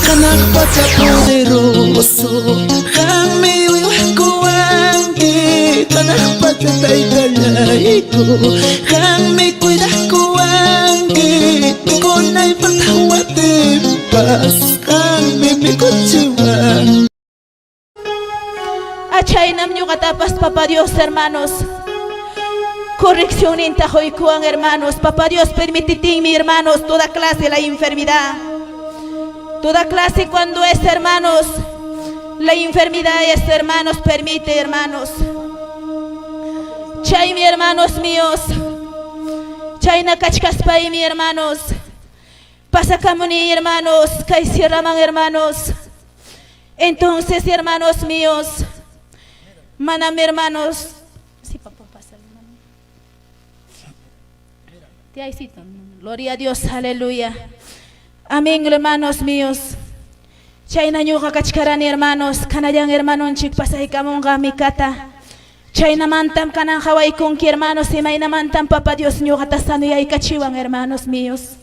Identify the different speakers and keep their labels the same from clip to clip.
Speaker 1: Hanaq pacha poderoso, qammi uywaykuwanki. Hanaq pacha taytallayku, qammi cuidaykuwanki. Mikunaypaq watinpas, qammi mikuchiwanki.
Speaker 2: Achaynam ñuqatapas Papá Dios, hermanos. Correccionninta quykuwan, hermanos. Papá Dios permititinmi, hermanos, toda clase la enfermedad. Toda clase cuando es, hermanos, la enfermedad es, hermanos, permite, hermanos. Chaymi, hermanos míos, chayna kachkaspaymi, hermanos, pasakamuni, hermanos, kay sierraman, hermanos. Entonces, hermanos míos, manam hermanos, sí, papá, pásale, hermano. Gloria a Dios, aleluya. Amén, hermanos míos. Chayna ñuqa kachkarani, hermanos, kanallan hermanonchik pasaykamunqa mikata. Chaynamantam kanan qawaykunki, hermanos, imaynamantam Papa Dios ñuqata sanuyaykachiwan, hermanos míos.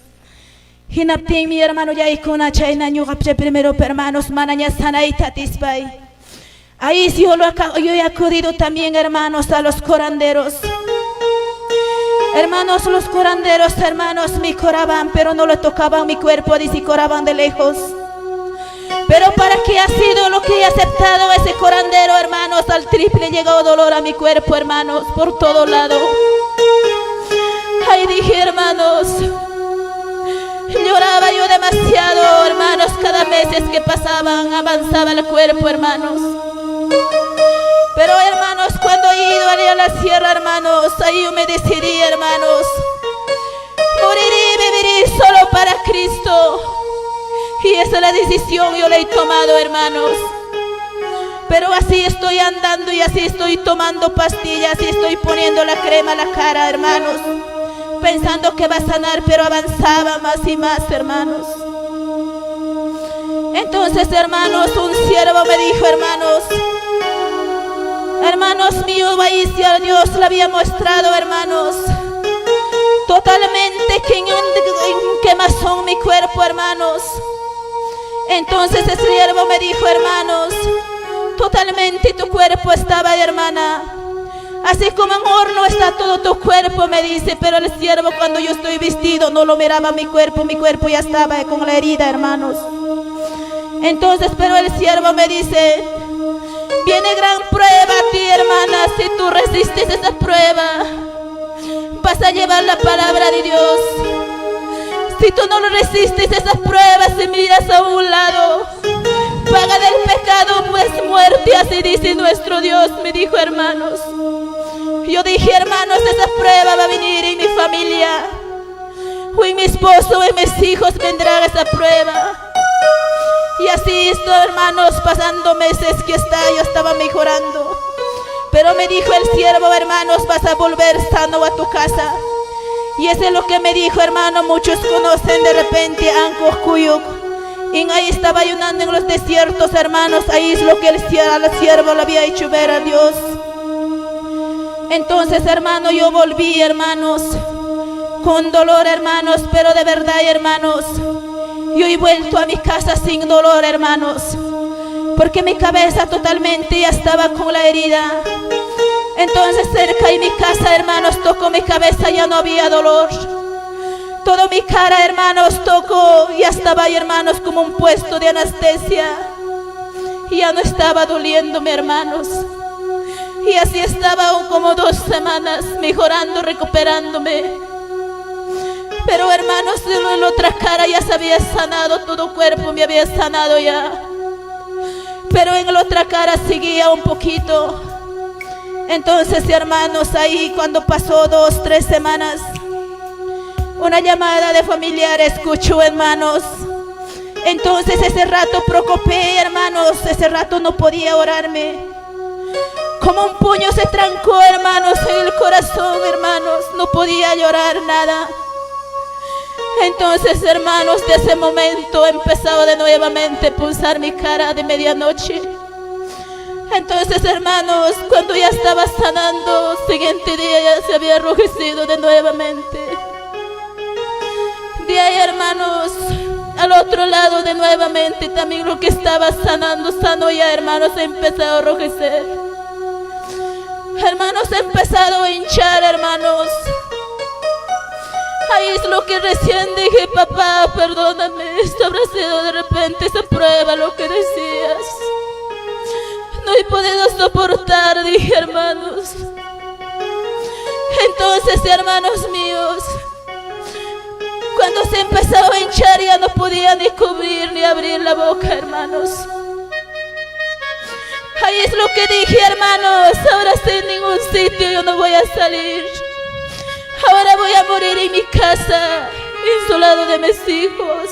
Speaker 2: Hinaptinmi hermanollaykuna chayna ñuqa chay primeropi hermanos manaña sanayta atispay. Ahí yo, lo, yo he acudido también, hermanos, a los curanderos. Hermanos, los curanderos, hermanos, me curaban, pero no le tocaban mi cuerpo, dice, curaban de lejos. Pero para qué ha sido lo que he aceptado ese curandero, hermanos, al triple llegó dolor a mi cuerpo, hermanos, por todo lado. Ay, dije, hermanos, lloraba yo demasiado, hermanos, cada mes que pasaban, avanzaba el cuerpo, hermanos. Pero, hermanos, cuando he ido a la sierra, hermanos, ahí yo me decidí, hermanos, moriré y viviré solo para Cristo. Y esa es la decisión yo la he tomado, hermanos. Pero así estoy andando y así estoy tomando pastillas y estoy poniendo la crema a la cara, hermanos. Pensando que va a sanar, pero avanzaba más y más, hermanos. Entonces, hermanos, un siervo me dijo, hermanos, hermanos míos, a Dios le había mostrado, hermanos, totalmente que en, en quemazón mi cuerpo, hermanos. Entonces ese siervo me dijo, hermanos, totalmente tu cuerpo estaba, hermana. Así como en horno está todo tu cuerpo, me dice, pero el siervo cuando yo estoy vestido no lo miraba mi cuerpo ya estaba con la herida, hermanos. Entonces, pero el siervo me dice, viene gran prueba a ti, hermana, si tú resistes esa prueba, vas a llevar la palabra de Dios. Si tú no lo resistes esas pruebas y miras a un lado, paga del pecado pues muerte, así dice nuestro Dios, me dijo, hermanos. Yo dije, hermanos, esa prueba va a venir en mi familia, o en mi esposo, o en mis hijos vendrá esa prueba. Y así estoy, hermanos, pasando meses que está, yo estaba mejorando. Pero me dijo el siervo, hermanos, vas a volver sano a tu casa. Y eso es lo que me dijo, hermano. Muchos conocen de repente Ancoc. Y ahí estaba ayunando en los desiertos, hermanos. Ahí es lo que el siervo le había hecho ver a Dios. Entonces, hermano, yo volví, hermanos, con dolor, hermanos, pero de verdad, hermanos, yo he vuelto a mi casa sin dolor, hermanos, porque mi cabeza totalmente ya estaba con la herida. Entonces, cerca de mi casa, hermanos, tocó mi cabeza, ya no había dolor. Toda mi cara, hermanos, tocó, ya estaba, hermanos, como un puesto de anestesia. Ya no estaba doliéndome, hermanos. Y así estaba aún como 2 semanas, mejorando, recuperándome. Pero, hermanos, en la otra cara ya se había sanado, todo cuerpo me había sanado ya. Pero en la otra cara seguía un poquito. Entonces, hermanos, ahí cuando pasó 2, 3 semanas, una llamada de familiar escuchó, hermanos. Entonces ese rato preocupé, hermanos, ese rato no podía orarme. Como un puño se trancó, hermanos, en el corazón, hermanos, no podía llorar nada. Entonces, hermanos, de ese momento empezaba de nuevamente a pulsar mi cara de medianoche. Entonces, hermanos, cuando ya estaba sanando, siguiente día ya se había enrojecido de nuevamente. De ahí, hermanos, al otro lado de nuevamente también lo que estaba sanando, sano ya, hermanos, empezó a rojecer. Hermanos, ha empezado a hinchar, hermanos. Ahí es lo que recién dije, papá, perdóname, esto habrá sido de repente esa prueba lo que decías. No he podido soportar, dije, hermanos. Entonces, hermanos míos, cuando se empezó a hinchar ya no podía ni cubrir ni abrir la boca, hermanos. Ahí es lo que dije, hermanos, ahora sí en ningún sitio yo no voy a salir. Ahora voy a morir en mi casa, insolado de mis hijos.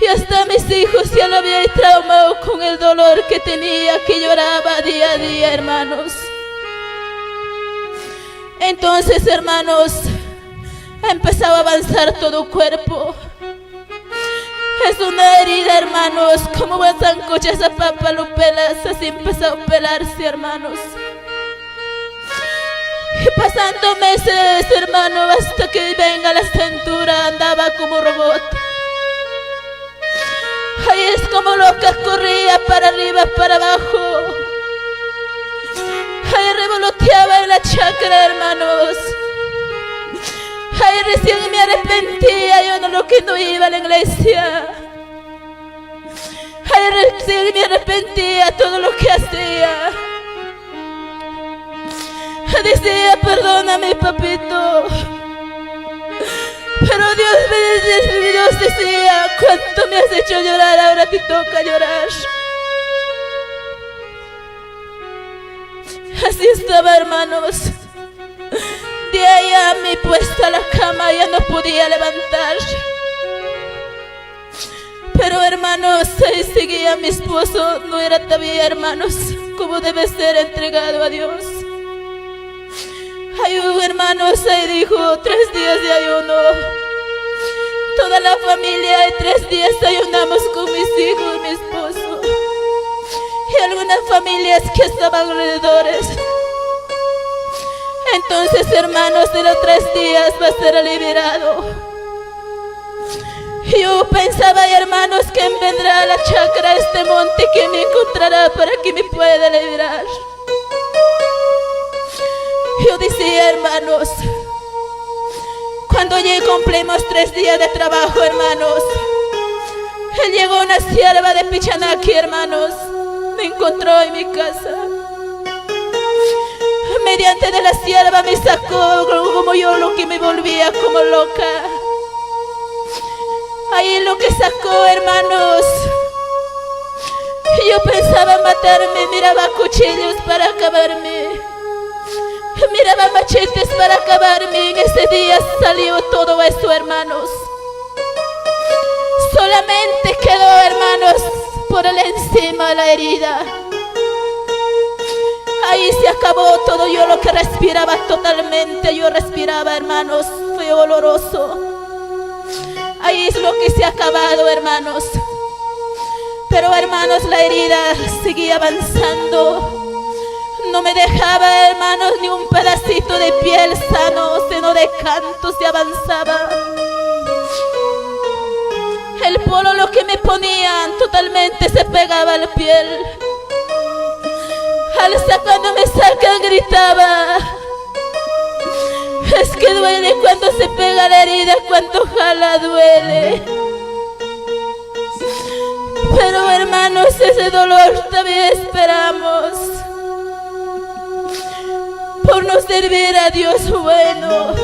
Speaker 2: Y hasta mis hijos ya lo había traumado con el dolor que tenía, que lloraba día a día, hermanos. Entonces, hermanos, empezaba a avanzar todo cuerpo. Es una herida, hermanos, como va sancocha esa papa lo pelas, así empezó a pelarse, hermanos. Y pasando meses, hermano, hasta que venga la cintura, andaba como robot. Ahí es como loca, corría para arriba, para abajo. Ahí revoloteaba en la chacra, hermanos. Ahí recién me arrepentía, yo no lo que no iba a la iglesia. Ahí recién me arrepentía todo lo que hacía. Decía, perdóname, papito. Pero Dios me Dios decía, cuánto me has hecho llorar, ahora te toca llorar. Así estaba, hermanos. De ahí a mi puesta a la cama ya no podía levantar. Pero hermanos, ahí seguía mi esposo, no era todavía, hermanos, como debe ser entregado a Dios. Ay, hermanos, ahí dijo, 3 días de ayuno. Toda la familia de 3 días ayunamos con mis hijos y mi esposo. Y algunas familias que estaban alrededores. Entonces, hermanos, de los 3 días va a ser liberado. Yo pensaba, hermanos, ¿quién vendrá a la chacra, a este monte, que me encontrará para que me pueda liberar? Yo decía, hermanos, cuando ya cumplimos 3 días de trabajo, hermanos, llegó una sierva de Pichanaki, hermanos, me encontró en mi casa. Mediante de la sierva me sacó como yo lo que me volvía como loca. Ahí lo que sacó, hermanos. Yo pensaba matarme, miraba cuchillos para acabarme. Miraba machetes para acabarme. En ese día salió todo eso, hermanos. Solamente quedó, hermanos, por el encima de la herida. Ahí se acabó todo. Yo lo que respiraba totalmente, yo respiraba, hermanos, fue doloroso. Ahí es lo que se ha acabado, hermanos. Pero, hermanos, la herida seguía avanzando. No me dejaba, hermanos, ni un pedacito de piel sano, sino de canto se avanzaba. El polo, lo que me ponían, totalmente se pegaba a la piel. Alza, cuando me sacan, gritaba. Es que duele cuando se pega la herida, cuando jala, duele. Pero, hermanos, ese dolor todavía esperamos. Por no servir a Dios bueno.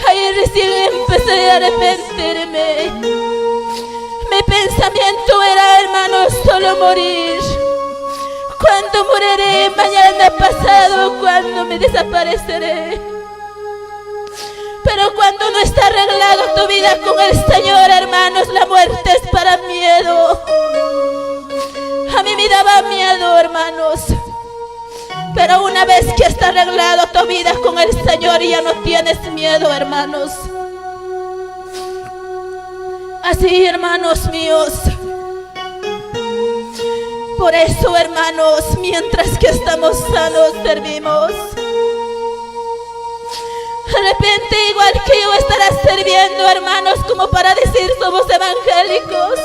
Speaker 2: Ahí recién empecé a arrepentirme. Mi pensamiento era, hermanos, solo morir. ¿Cuándo moriré? Mañana pasado, ¿cuándo me desapareceré? Pero cuando no está arreglado tu vida con el Señor, hermanos, la muerte es para miedo. A mí me daba miedo, hermanos. Pero una vez que está arreglado tu vida con el Señor, ya no tienes miedo, hermanos. Así, hermanos míos. Por eso, hermanos, mientras que estamos sanos, servimos. De repente igual que yo estarás sirviendo, hermanos, como para decir somos evangélicos.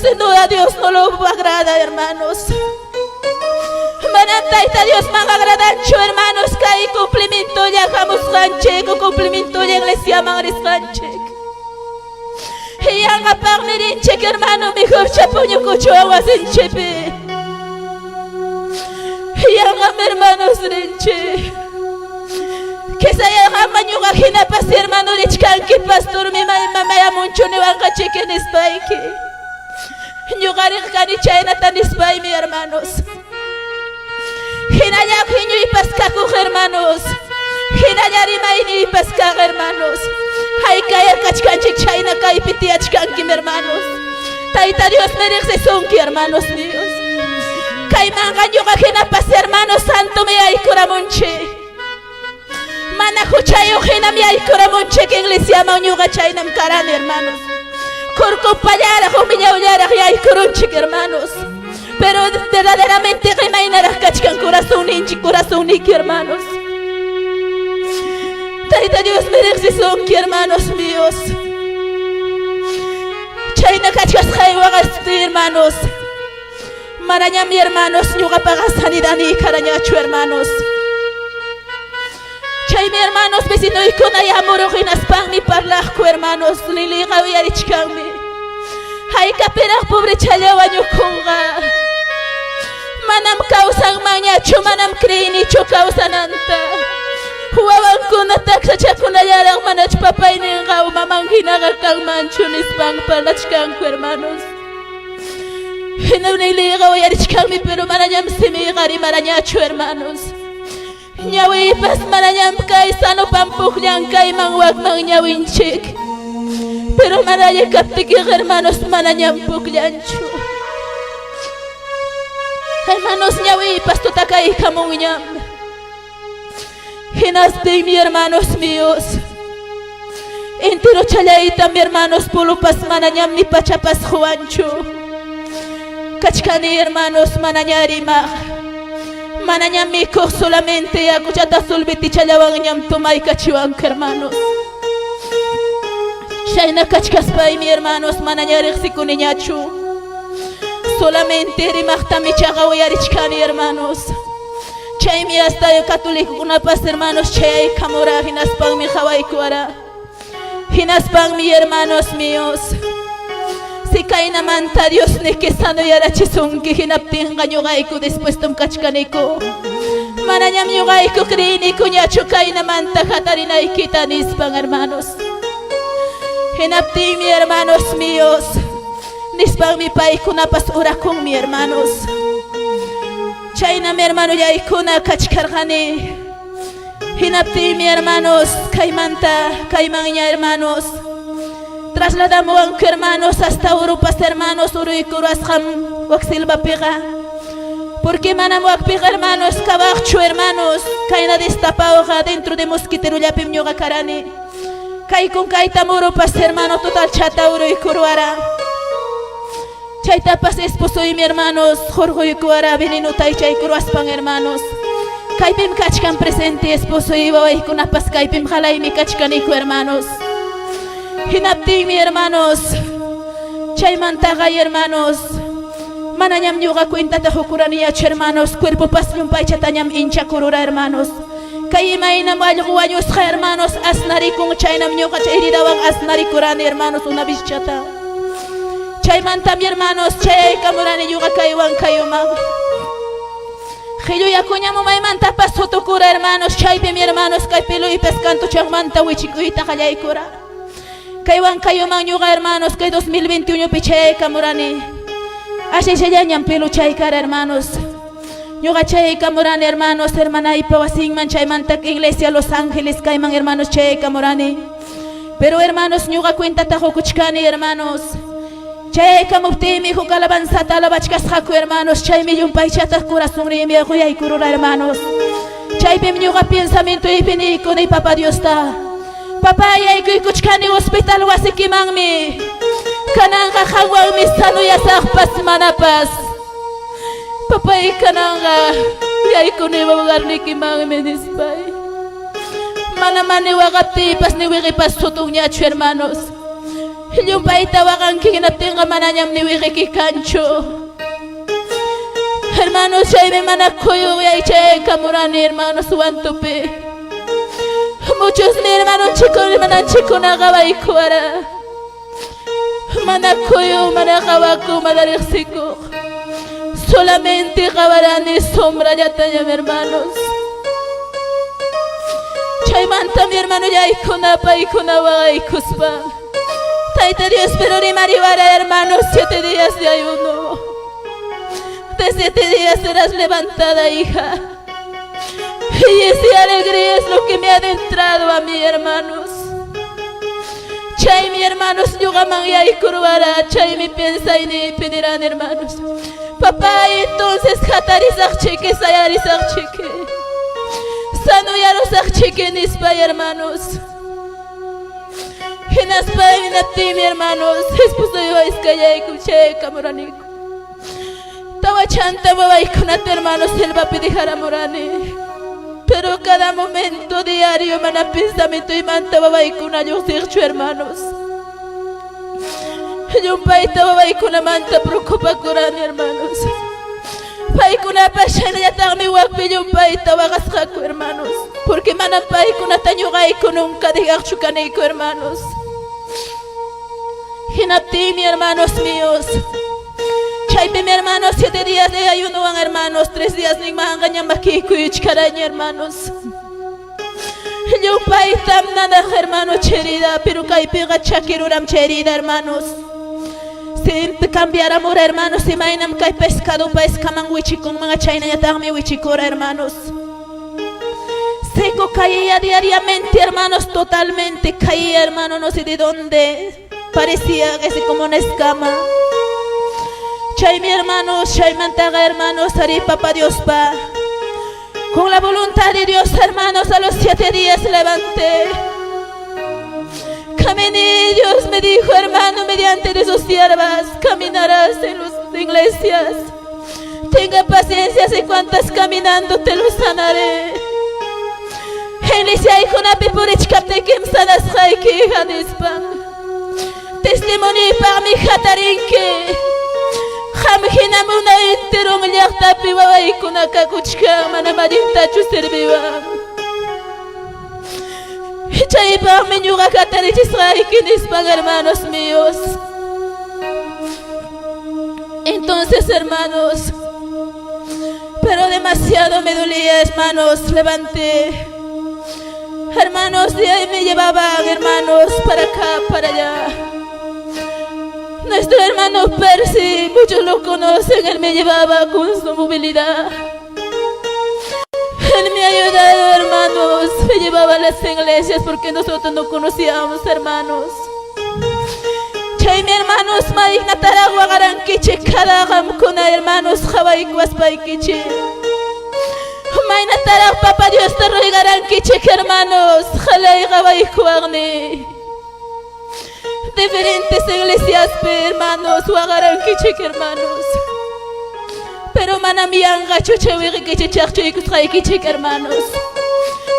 Speaker 2: Sin duda Dios no lo agrada, hermanos. Manam Tayta Diosman agradanchu, hermanos, kay cumplimientolla hamusqanchik, cumplimientolla iglesiaman risqanchik. Yanqapaqmi rinchik, hermano, mejor puñukuchwan wasinchikpi. Yanqam, hermanos, rinchik. Quizá yanqama ñuqa hinapas, hermano, richkanki, pastormi mamayamunchu niwanqachiki nispayki. Ñuqa riqkani chaynata nispaymi, hermanos. Hinalla huñuypas kakuq, hermanos. Hinalla rimayniypas kaq, hermanos. Haykaya kachkanchik chayna kaypi tiyachkankim, hermanos. Tayta Dios me riqsisunki, hermanos míos. Kaymanqa ñuqa hinapas, hermanos, santomi yaykuramunchik. Mana huchayuq hinam yaykuramunchik iglesiaman, ñuqa chaynam karani, hermanos. Kurkupallaraq, humillawllaraq yaykurunchik, hermanos. Pero verdaderamente imaynaraq kachkan corazonninchik, corazonniki, hermanos. Tayta Dios me riqsisunki, hermanos míos. Chayna kachkasqaywan, hermanos. Manañam, hermanos, ñuqapaqa sanidadniy karañachu, hermanos. Chaymi, hermanos, vecinoykuna yamuruq hinaspanmi parlaqku, hermanos, Liliqa uyarichkanmi. Haykapiraq pobrechalla wañukunqa. Manam kawsanmanñachu, manam creinichu kawsananta. Wawankuna taksachakunallaraq manach papayninqa maman hinaqa kanmanchu nispan parlachkanku, hermanos. Hina Liliqa uyarichkanmi, pero manañam simiyqa rimarañachu, hermanos. Ñawiypas manañam kay sanopan pukllan kayman wakman ñawinchik. Pero mana kaptikiqa, hermanos, manañam pukllanchu. Hermanos, ñawiypas tutakaykamunñam. Hinastinmi, hermanos míos, entero chalaytam, hermanos, pulupas manañam ni pachapas quwanchu. Kachkani, hermanos, manaña rimaq. Manañam mikuq, solamente yakuchata sulbitichallawanñam tomaykachiwanku, hermanos. Chayna kachkaspaymi, hermanos, manaña riqsikuniñachu. Solamente rimaqtam ichaqa uyarichkani, hermanos. Chaymi hasta católicokunapas, hermanos, chayaykamura hinaspanmi qhawaykuwara. Hinaspanmi, hermanos míos, si kaynamanta Dios niki sanoyarachisunki hinaptinqa ñuqayku dispuestom kachkaniku. Manañam ñuqayku creynikuñachu kaynamanta hatarinaykita nispan, hermanos. Hinaptinmi, hermanos míos, nispanmi paykunapas orakunmi, hermanos. Chaynam, hermanollaykuna, kachkarqani. Hinaptinmi, hermanos, kaymanta kaymanña, hermanos, trasladamuwanku, hermanos, hasta urupas, hermanos, uruykurasqam wak silvapiqa. Porque manam wakpiqa, hermanos, kawaqchu, hermanos, kayna destapawqa dentro de mosquiterullapim ñuqa karani. Kaykun kaytam urupas, hermano, total chata uruykuruwara. Chaytapas esposoymi, hermanos, hurquykuwara venenota ichaykuruwaspan, hermanos. Kaypim kachkan presente esposoy, wawaykunapas kaypim halaymi kachkaniku, hermanos. Hinaptinmi, hermanos, chaymantaqa, hermanos, manañam ñuqa cuentata qukuraniñachu, hermanos, cuerpopas llumpaychatañam inchakurura, hermanos. Kay imaynam allqu wañusqa, hermanos, asnarikun, chaynam ñuqa chay heridawan asnarikurani, hermanos, una bischata. Chaymantam, hermanos, chayaykamurani ñuqa kaywan kayuman. Qilluyakuñam umaymantapas sutukura, hermanos, chaypim, hermanos, kay peluypas kantuchaqmanta wichikuyta qallaykura. Kaywan kayuman ñuqa, hermanos, kay 2021 pi chayaykamurani. Ashallañam peluchay kara, hermanos. Ñuqa chayaykamurani, hermanos, hermanaypa wasinman, chaymanta iglesia Los Ángeles kayman, hermanos, chayaykamurani. Pero, hermanos, ñuqa cuentata qukuchkani, hermanos. Chayaykamuptiymi huk alabanzata alabachkasqaku, hermanos, chaymi llumpaychata corazonniymi quyaykurura, hermanos. Chaypim ñuqa pensamientoypi niykuni Papa Diosta. Papá, yaykuykuchkani hospital wasikimanmi. Kananqa qanwanmi sanoyasaqpas manapas. Papay, kananqa Yaykuni hogarnikimanmi nispay. Manamá ni waqaptiypas ni wiqipas sutunñachu, hermanos. Llumpayta waqanki hinaptinqa manañam ni wiqiki kanchu. Hermanos, chaymi mana kuyuq yaychaykamurani, hermanos, Huantopi. Muchos mi hermanonchikuna, hermananchikunaqa waykuwara. Mana kuyuq, mana qawakuq, mana riqsikuq. Solamente qawarani sombrallatañam, hermanos. Chaymanta mi hermanollaykuna paykuna waqaykuspa. Tayta Dios, pero rimariwara, hermanos, 7 días de ayuno. De 7 días serás levantada, hija. Y esa alegría es lo que me ha adentrado a mí, hermanos. Chaymi, hermanos, ñuqaman yaykurwara, chaymi piensaynipi nirani, hermanos. Papá, entonces hatarisaqchiki, sayarisaqchiki. Sanoyarusaqchiki nispa, hermanos. Hinaspa hinaptinmi, hermanos, esposoywan iskayayku chaykamuraniku. Tawachanta wawaykunata, hermanos, selvapi dejaramurani. Pero cada momento diario mana pensamientoymanta wawaykuna lluqsiqchu, hermanos. Llumpayta wawaykunamanta preocupakurani, hermanos. Paykunapas chaynallataqmi wakpi llumpayta waqasqaku, hermanos. Porque manam paykunata ñuqayku nunca dejaqchu kaniku, hermanos. Hinaptinmi, hermanos míos, chaypimi, hermanos, 7 días de ayunowan, hermanos, 3 días ninmanqa ña makiykuchkaraña, hermanos. Llumpaytam nanaq, hermano, chay herida, pero kaypiqa chakiruram chay herida, hermanos. Simple cambiaramura, hermanos, imaynam kay pescadopa escaman wichikunman, chaynañataqmi wichikura, hermanos. Seco caía diariamente, hermanos, totalmente caía, hermano, no sé de dónde. Parecía que como una escama. Chaymi, hermanos, chaymantaqa, hermanos, ari Papá Dios pa. Con la voluntad de Dios, hermanos, a los 7 días levanté. Caminé, Dios me dijo, hermano, mediante de sus siervas, caminarás en las iglesias. Tenga paciencia, si cuantas caminando te lo sanaré. Iglesiaykunapi purichkaptiykim sanasqayki, hija, nispa. Testimoniypaqmi hatarinki. Qam hinam unay enteron llaqtapi wawaykuna kakuchkan manam allintachu serviwan. Chaypaqmi ñuqa hatarichisqayki nispan, hermanos míos. Entonces, hermanos, pero demasiado me dolía, hermanos, levanté. Hermanos, de ahí me llevaban, hermanos, para acá, para allá. Nuestro hermano Percy, muchos lo conocen, él me llevaba con su movilidad. Él me ha ayudado, hermanos, me llevaba a las iglesias porque nosotros no conocíamos, hermanos. Chaymi, hermanos, maynataraq waqarankichik cada qamkuna, hermanos, qawaykuwaspaykichik. Maynataraq Papa Diosta ruegarankichik, hermanos, qalay qawaykuwaqni. Diferentes iglesiaspi, hermanos, waqarankichik, hermanos. Pero manam yanqachu chay wiqikichik chaqchuykusqaykichik, hermanos.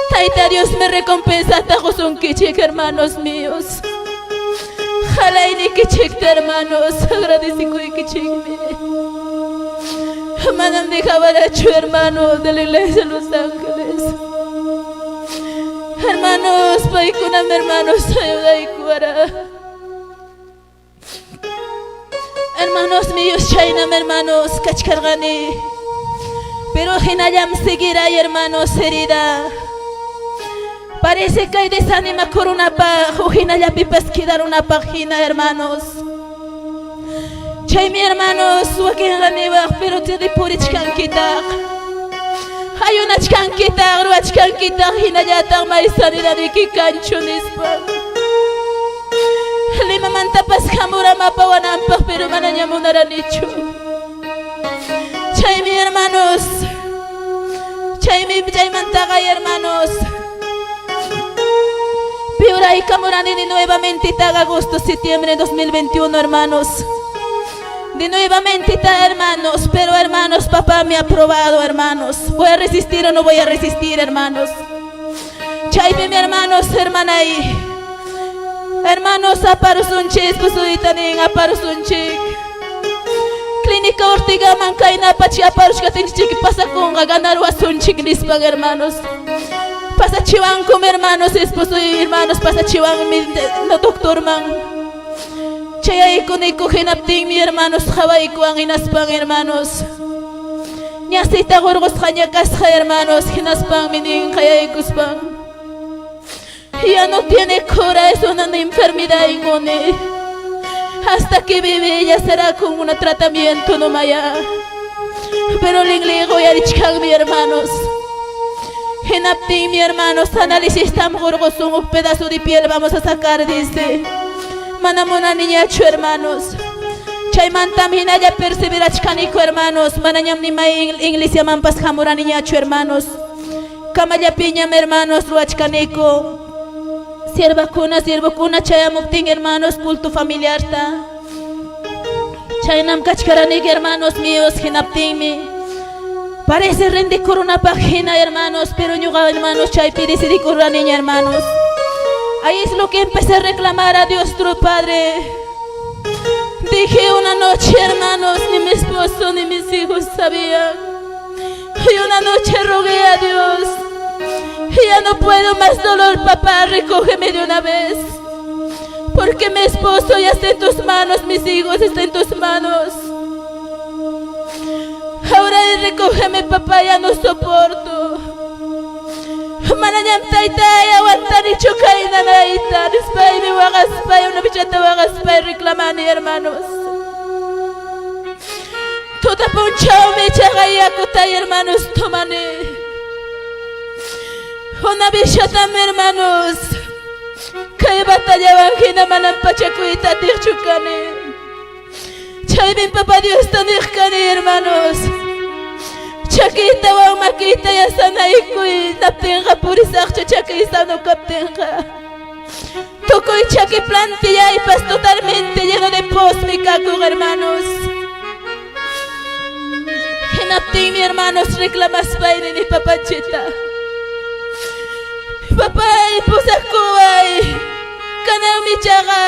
Speaker 2: Tayta Dios me recompensata qusunkichik, hermanos míos. Halaynikichikta, hermanos, agradecikuykichikmi. Manam dejabarachu, hermano, de la iglesia de Los Ángeles. Hermanos, paykunam, hermanos, ayudaykuwara. Hermanos míos, chaynam, hermanos, kachkarqani. Pero hinallam seguiray, hermanos, herida. Parece que desanimakurunapaq o hinallapipas quedarunapaq hina, hermanos. Chaymi, hermanos, wakinqa niwaq, pero purichkankitaq. Ayunachkankitaq, ruwachkankitaq, hinallataq may sanidaniki kanchu nispa. Limamantapas hamuram apawananpaq, pero manaña munaranichu. Chaymi, hermanos, chaymi chaymantaqa, hermanos, piuraykamurani nuevamente taga agosto, septiembre de 2021, hermanos. De nuevamente, hermanos, pero hermanos, papá Papá me ha probado, hermanos. ¿Voy a resistir o no voy a resistir, hermanos? Chaypi, mi hermanos, hermanay. Hermanos, aparusunchik, esposoyta nin, aparusunchik. Clínica Ortigaman kaynapachi aparushkatinchik pasakunqa ganarwasunchik nispan, hermanos. Pasachiwankum, hermanos, esposoy, hermanos, pasachiwanmi no doctorman. Chayaykuniku hinaptinmi, hermanos, qhawaykuwan hinaspan, hermanos. Ñasita qurqusqaña kasqa, hermanos, hinaspanmi nin qayaykuspan. Ya no tiene cura, es una enfermedad inmune. Hasta que vive ella será con un tratamiento no maya. Pero lingligo yarichkanmi, hermanos. Hinaptin, mi hermanos, análisis tam qurqusun, un pedazo de piel vamos a sacar, dice. Mana munaniñachu, hermanos. Chaymantam hinalla perseverachkaniku, hermanos. Manañam nimay iglesiamanpas hamuraniñachu, hermanos. Kamallapiñam, hermanos, ruwachkaniku. Siervakuna, siervokuna chayamuptin, hermanos, culto familiarta. Chaynam kachkaraniki, hermanos míos, hinaptinmi. Parece rendikurunapaq hina, hermanos, pero ñuqa, hermanos, chaypi decidikuraniña, hermanos. Ahí es lo que empecé a reclamar a Dios, tu Padre. Dije una noche, hermanos, ni mi esposo ni mis hijos sabían. Y una noche rogué a Dios. Ya no puedo más dolor, papá, recógeme de una vez. Porque mi esposo ya está en tus manos, mis hijos están en tus manos. Ahora recógeme, papá, ya no soporto. Manañam taytay aguantanichu kay nanayta nispaymi waqaspay una bichata waqaspay reclamani, hermanos. Tuta punchawmi chaqay yakutay, hermanos, tomani. Una bichatam, hermanos. Kay batallawan hina manam pachakuyta atiqchu kani. Chaymi papá Diosta niq kani, hermanos. Chakiytawan makiyta yasanaykuy naptinqa purisaqchu chakiy sano kaptinqa. Tukuy chaki plantillaypas totalmente lleno de pus mi kakuq, hermanos. Hinaptinmi, hermanos, reclamaspay nini papachita. Papay, pusakuway. Kananmi chaqa.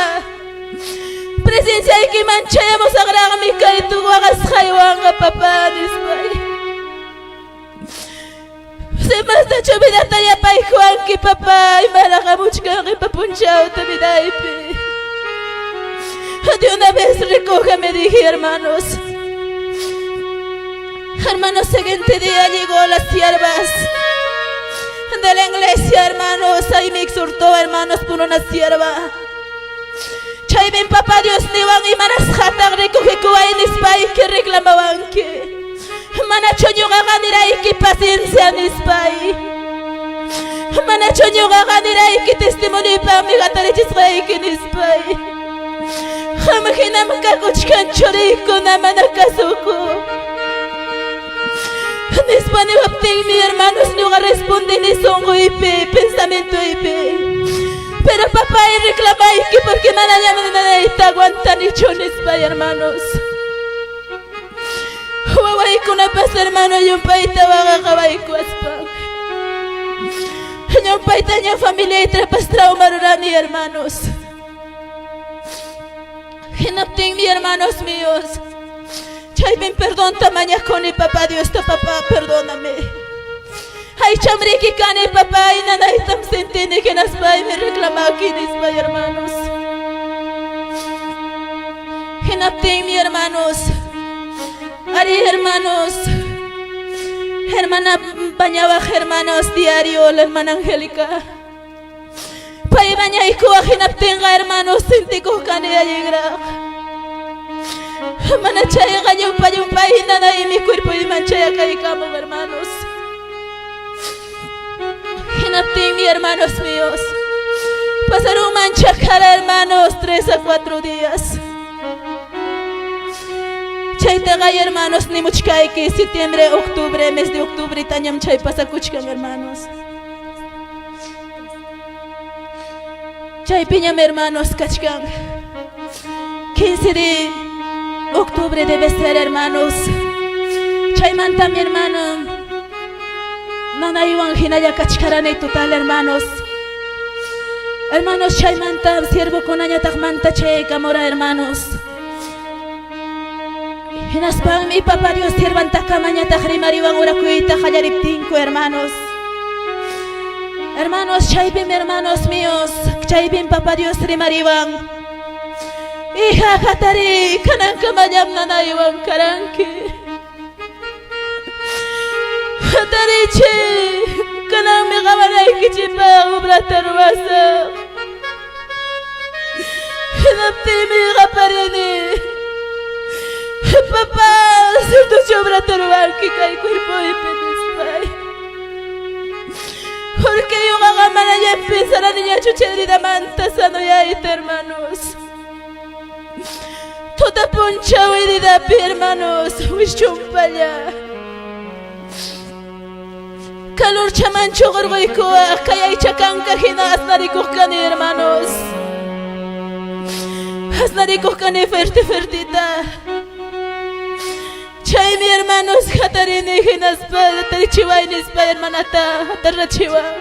Speaker 2: Presenciaykiman chayamusaqraqmi kay waqasqaywanqa, papá, nispay. Simastachu vidata yapaykuwanki, papá, imaraq hamuchkanki papunchawta vidaypi. De una vez recógeme, dije, hermanos. Hermanos, siguiente día llegó las siervas de la iglesia, hermanos. Ahí me exhortó, hermanos, por una sierva. Chaypim papá Dios niwan imanasqataq recogekuway nispayki reclamawanki. Manachu ñuqaqa nirayki paciencia nispay. Manachu ñuqaqa nirayki testimoniypaqmi hatarichisqayki nispay. Qam hinam kakuchkan churiykuna mana kasukuq. Nispa niwaptinmi, hermanos, ñuqa respondini sunquypi, pensamientoypi. Pero papá, reclamayki porque manañam nanayta aguantanichu nispay, hermanos. Wawaykunapas, hermano, llumpayta waqaqawaykuaspan. Llumpaytaña familiaytapas trauma rurani, hermanos. Hinaptinmi, hermanos míos, chaypim perdonta mañakuni papá Diosta, papá, perdóname. Aychamriki kani, papá, y nanaytam sentini hinaspaymi reclamaki nispay, hermanos. Hinaptinmi, hermanos, ari, hermanos, hermana bañawaq, hermanos, diario, la hermana Angélica. Pay bañaykuwaq hinaptinqa, hermanos, sentikuq kani allinraq. Mana chayqa llumpa llumpay nanaymi cuerpoyman chayakaykamun, hermanos. Hinaptinmi, hermanos míos, pasaron chakara, hermanos, 3 a 4 días. Chaytaqa, hermanos, nimuchkayki septiembre, octubre, mes de octubre tañam chay pasakuchkan, hermanos. Chaypiñam, hermanos, kachkan. 15 de octubre debe ser, hermanos. Chaymanta mi hermano nanaywan hinalla kachkarani total hermanos. Hermanos chaymanta siervokunañataqmanta chayaykamura hermanos. Hinaspanmi Papa Dios siervantakamañataq rimariwan orakuyta qallariptinku hermanos. Hermanos, chaypim hermanos míos, chaypim Papa Dios rimariwan. Hija, hatariy, kanankamallam nanaywan karanki. Hatarichik, kananmi qawanaykichikpaq obrata ruwasaq. Hinaptinmi qaparini, Papá, ciertochu obrata ruwanki kay cuerpoypi nispay. Porque ñuqaqa manañam pensaraniñachu chay heridamanta sanoyayta, hermanos. Tuta punchaw heridapi, hermanos, wischumpalla. Calorchamanchu qurquykuwaq kay aycha kanka hina asnarikuq kani, hermanos. Asnarikuq kani fuerte fuertita. Chaymi hermanos hatarini hinaspa hatarichiway nispa hermanata hatarachiwan.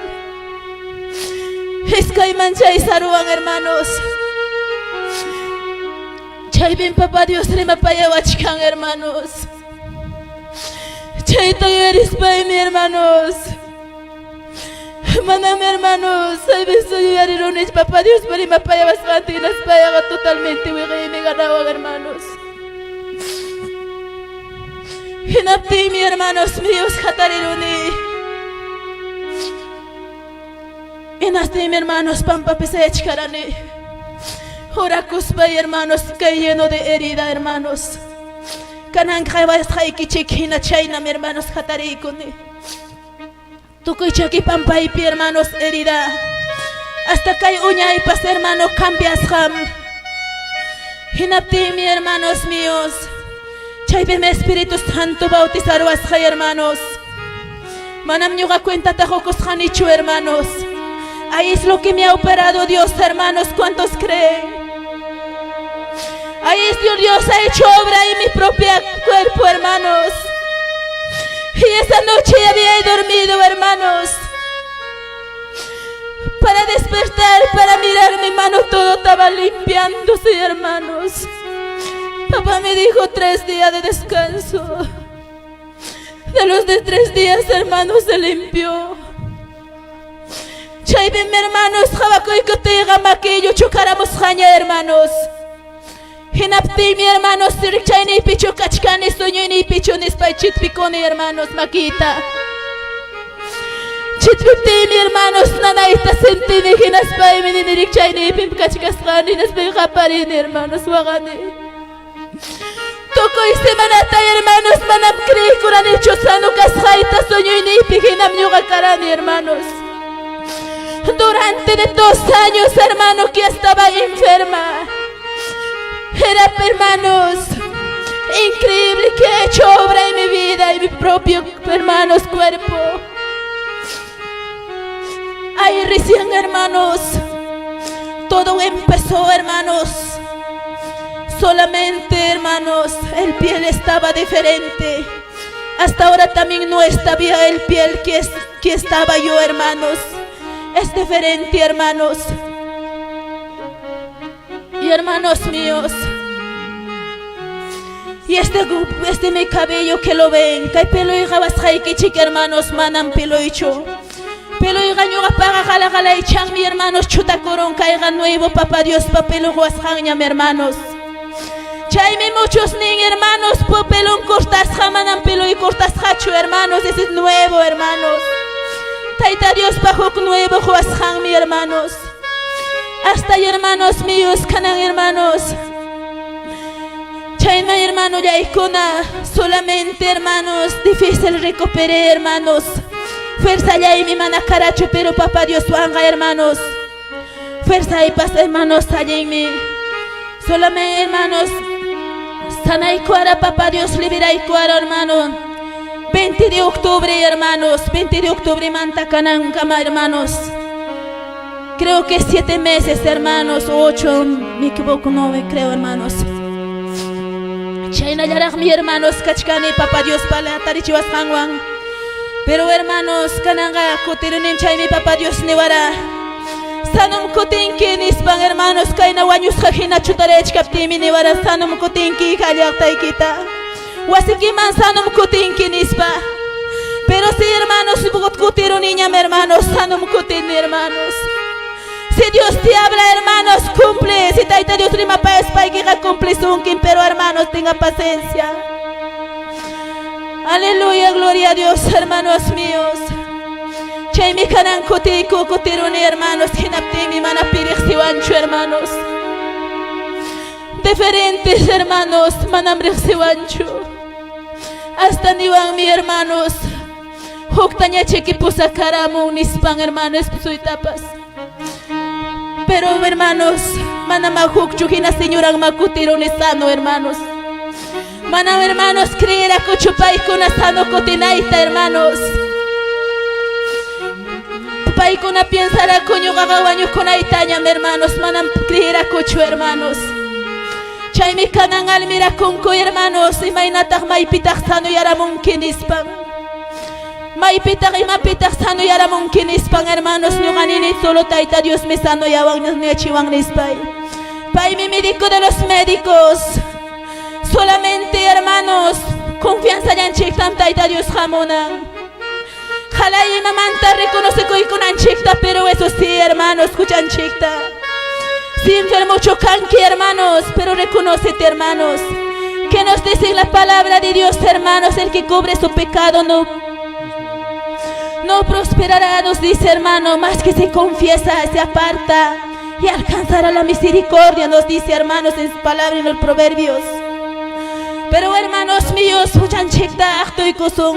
Speaker 2: Iskayman chay saruwan hermanos. Chaypim Papa Dios rimapayawachkan hermanos. Chayta yuyarispaymi hermanos. Manam hermanos, hay veces yuyariruni Papa Dios rimapayawasqanta hinaspayaqa totalmente wiqiymi ganawan hermanos. Hinaptinmi hermanos míos hatariruni. Hinastinmi hermanos pampapi sayachkarani. Orakuspay hermanos kay lleno de herida hermanos. Kanan qawasqaykichik hina chaynam hermanos hatariykuni. Tukuy chaki pampaypi hermanos herida. Hasta kay uñaypas hermano cambiasqam. Hinaptinmi hermanos míos, chaypim Espíritu Santo bautizaruwasqay hermanos. Manam ñuqa cuentata qukusqanichu hermanos. Ahí es lo que me ha operado Dios, hermanos, ¿cuántos creen? Ahí es Dios, Dios ha hecho obra en mi propio cuerpo, hermanos. Y esa noche ya había dormido, hermanos. Para despertar, para mirar mi mano, todo estaba limpiándose, hermanos. Papá me dijo 3 días de descanso. De los de 3 días, hermanos, se limpió. Chaypim, hermanos, qhawakuykuptiyqa makiyyu chukaramusqaña, hermanos. Hinaptinmi, hermanos, rikchayniypichu kachkani, sueñoyniypichu nispay chitpikuni, hermanos, makiyta. Chitpiptiymi, hermanos, nanayta sentini, hinaspaymi nini rikchayniypim kachkasqani, hinaspay qaparini, hermanos, waqani. Tukuy semanata, hermanos, manam creeykuranichu sano kasqayta, sueñoyniypi hinam ñuqa karani, hermanos. Durante de 2 años, hermano, que estaba enferma. Era, hermanos, increíble que ha hecho obra en mi vida y mi propio, hermanos, cuerpo. Ahí recién, hermanos, todo empezó, hermanos. Solamente, hermanos, el piel estaba diferente. Hasta ahora también no estaba el piel que estaba yo, hermanos. Es diferente, hermanos. Y hermanos míos, y este mi cabello que lo ven, kay peloyqa wasqaykichik, hermanos, manam peloychu. Peloyqa ñuqapaqa qala-qalaychanmi, hermanos, chutakurun kayqa nuevo Papa Diospa pelo wasqanñam, hermanos. Chaymi muchos nin, hermanos, pelon cortasqa, manam peloy cortasqachu, hermanos, ese es nuevo, hermanos. Tayta Diospa huk nuevo wasqanmi, hermanos. Hasta hermanos míos, kanan hermanos. Chayna hermano yaykuna, solamente hermanos, difícil recuperé, hermanos. Fuerza yaymi mana karachu, pero Papá Dios wanga, hermanos. Fuerza y paz, hermanos, allinmi. Solamente, hermanos, sanaykuara, Papá Dios, liberaykuara, hermano. 20 de octubre, hermanos, 20 de octubre, manta kanankama, hermanos. Creo que 7 meses, hermanos, 8, me equivoco, 9, creo, hermanos. Chaynallaraqmi hermanos kachkani Papa Diospa tarichiwasqanwan. Pero hermanos, kananqa kutirunim chaymi Papa Dios niwara. Sanum kutinki nispan hermanos kayna wañusqa hina chutarayachkaptiymi niwara sanum kutinki hija llaqtaykita. Wasikiman sanum kutinki nispa. Pero si hermanos kutiruniñam hermanos sanum kutini hermanos. Si Dios te habla, hermanos, cumple. Si Tayta Dios rimapayaspaykiqa cumplisunkim, pero hermanos, tenga paciencia. Aleluya, gloria a Dios, hermanos míos. Chaymi kanan kutiyku kutiruni, hermanos, hinaptinmi mana pi riqsiwanchu, hermanos. Diferentes hermanos manam riqsiwanchu. Hasta niwanmi, hermanos, huktañachiki pusakaramun nispan, hermano, esposuytapas. Pero, hermanos, manam hukchu hina señoranma kutiruni sano, hermanos. Manam, hermanos, creerakuchu paykuna sano kutinayta, hermanos. Paykuna piensaraku ñuqaqa wañukunaytañam, hermanos, manam creerakuchu, hermanos. Chaymi kanan almirakunku, hermanos, imaynataq maypitaq sanoyaramunki nispan. Maypitaq imapitaq sanoyaramunki nispan, hermanos, ñuqa nini solo Tayta Diosmi sanoyawan ñachiwan nispay. Paymi médico de los médicos. Solamente, hermanos, confianzallanchiktam Tayta Dios hamunan. Jalay imamanta reconocekuykunanchikta, pero eso sí, hermanos, huchanchikta. Si enfermo kanki, hermanos, pero reconócete, hermanos. Que nos dice la palabra de Dios, hermanos, el que cubre su pecado no prosperará, nos dice, hermano, más que se confiesa, se aparta y alcanzará la misericordia, nos dice, hermanos, en su palabra en los proverbios. Pero, hermanos míos, huchanchikta aqtuykusun.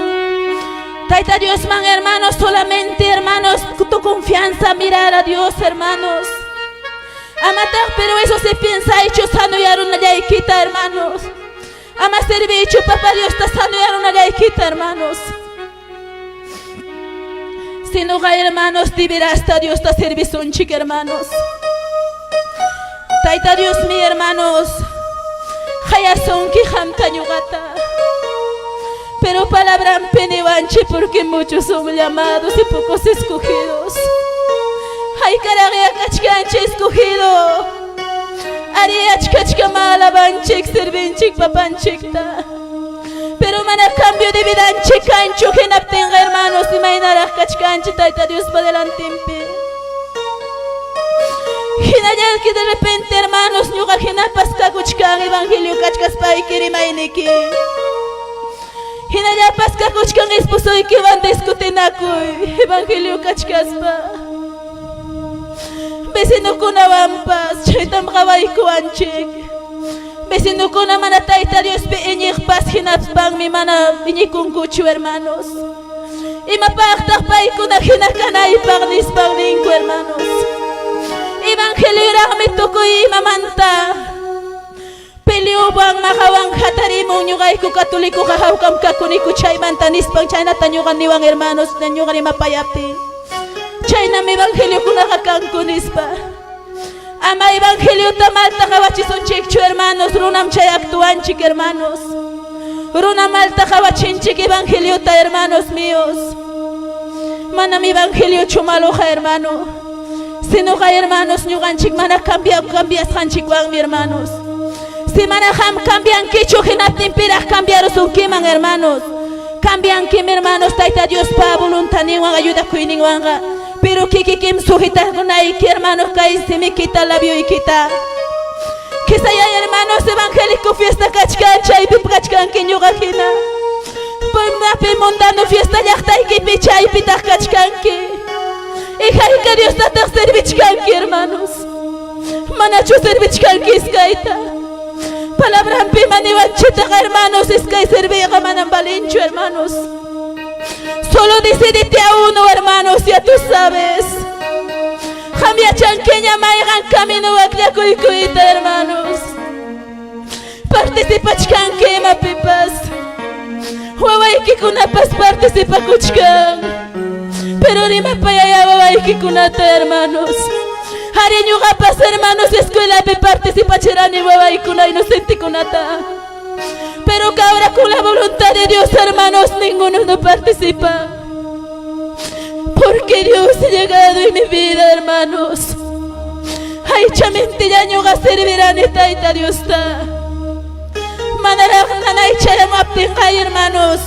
Speaker 2: Tayta Dios man, hermanos, solamente, hermanos, tu confianza, mirar a Dios, hermanos. Amataq, pero eso se piensa hecho sanoyarunallaykita, hermanos. Ama servicho, papá Dios está sanoyarunallaykita, hermanos. Sino hermanos, hasta Dios ta servisunchik, hermanos. Tayta Dios mi hermanos, hayasunki qamta ñuqata. Pero palabranpi niwanchik porque muchos son llamados y pocos escogidos. Haykaraqya kachkanchik escogido. Ari achkachkama alabanchik, servinchik papanchikta. Pero mana cambio de vidanchik kanchu hinaptinqa hermanos imaynaraq kachkanchik Tayta Diospa delantinpi. Hinallanki de repente hermanos ñuqa hinapas kakuchkan evangelio kachkaspayki rimayniki. Hinallapas kakuchkan esposoykiwan discutinakuy evangelio kachkaspa. Vecinokunawanpas chaytam qawaykuwanchik. Vecinokuna mana Tayta Diospi iñiqpas hinaspanmi mana iñikunkuchu hermanos. Imapaqtaq paykuna hina kanaypaq nispan ninku hermanos. Evangelioraqmi tukuy imamanta. Peleowan maqawan hatarimun ñuqayku católicoqa hawkam kakuniku chaymanta nispan chaynata ñuqa niwan hermanos ñuqa rimapayaptin. Chaynam evangeliokunaqa kanku nispa. Ama evangeliota malta qawachisunchikchu hermanos, runam chay actuanchik hermanos. Runa malta qawachinchik evangeliota hermanos míos. Manam evangeliochu maloqa hermano. Sinoqa hermanos ñuqanchik mana cambiasqanchikwanmi hermanos. Si mana qam cambiankichu hinaptinpiraq cambiarusunkiman hermanos. Cambiankim hermanos Tayta Diospa voluntadninwan ayudakuyninwanqa. Pero kikikim sujetakunayki hermanos kay simikita labioykita. Quizá hermanos evangélico fiesta kachkan chaypi kachkanki ñuqa hina. Paynapi mundano fiesta llaqtaykipi chaypitaq kachkanki. Hija Diostataq servichkanki hermanos. Manachu servichkanki iskayta. Palabranpi maniwanchitaq hermanos iskay serviyqa manam valinchu hermanos. Solo decidite a uno hermanos, ya tú sabes. Qam yachankiña mayqan camino akllakuykuyta hermanos. Participachkanki imapipas. Wawaykikunapas participakuchkan. Pero rimapayaya wawaykikunata hermanos. Ari ñuqapas hermanos escuelapi participachirani wawaykuna inocentekunata. Pero que ahora con la voluntad de Dios, hermanos, ninguno no participa. Porque Dios ha llegado en mi vida, hermanos. Aychamanta ñuqa servirani Tayta Diosta. Manaraq nanay chayamaptinqa, hermanos.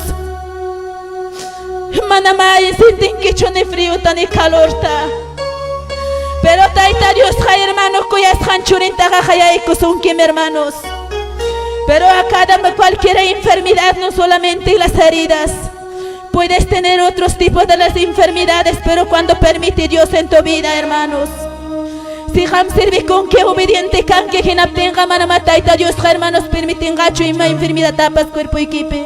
Speaker 2: Manamá sintinkichu ni friota ni calorta. Pero Tayta Dios, hermano, kuyasqan churintaqa qayaykusunkim, hermanos. Pero a cada cualquier enfermedad, no solamente las heridas. Puedes tener otros tipos de las enfermedades, pero cuando permite Dios en tu vida, hermanos. Si qam servikunki obediente kanki hinaptinqa manamá Tayta Dios, hermanos, permitinqachu ima enfermedadtapas cuerpoykipi.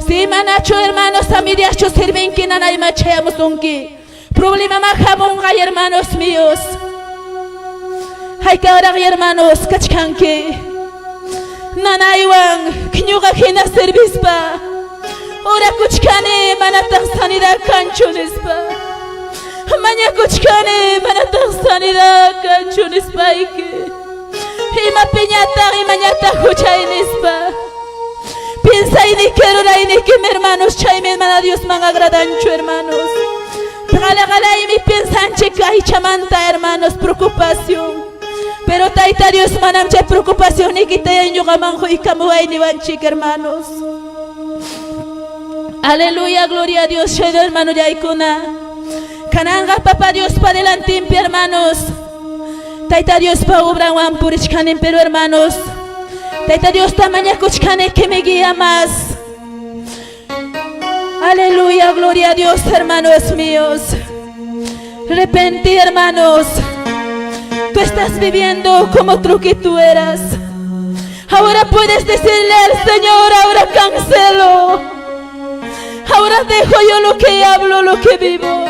Speaker 2: Si manachu, hermanos, a mediaschu servinki nanayma chayamusunki. Problema hamunqa, hermanos míos. Haykaraq, hermanos, kachkanki. Nanaywan ñuqa hina servispa. Orakuchkani manataq sanidad kanchu nispa. Mañakuchkani manataq sanidad kanchu nispayki. Imapiñataq imañataq huchay nispa. Piensayniki rurayniki, hermanos, chaymi mana Diosman agradanchu, hermanos. Qalaqalaymi piensanchik aychamanta, hermanos, preocupación. Pero Tayta Dios manam chay preocupación nikita ñuqaman quykamuway niwanchik, hermanos. Aleluya, gloria a Dios, chaydo hermano yaykuna. Kananqa Papa Dios pa delantimpi, hermanos. Tayta Dios pa obranwan purichkanin, pero hermanos, Tayta Dios ta mañakuchkani que me guía más. Aleluya, gloria a Dios, hermanos míos. Repentí, hermanos. Tú estás viviendo como tú que tú eras. Ahora puedes decirle al Señor, ahora cancelo. Ahora dejo yo lo que hablo, lo que vivo.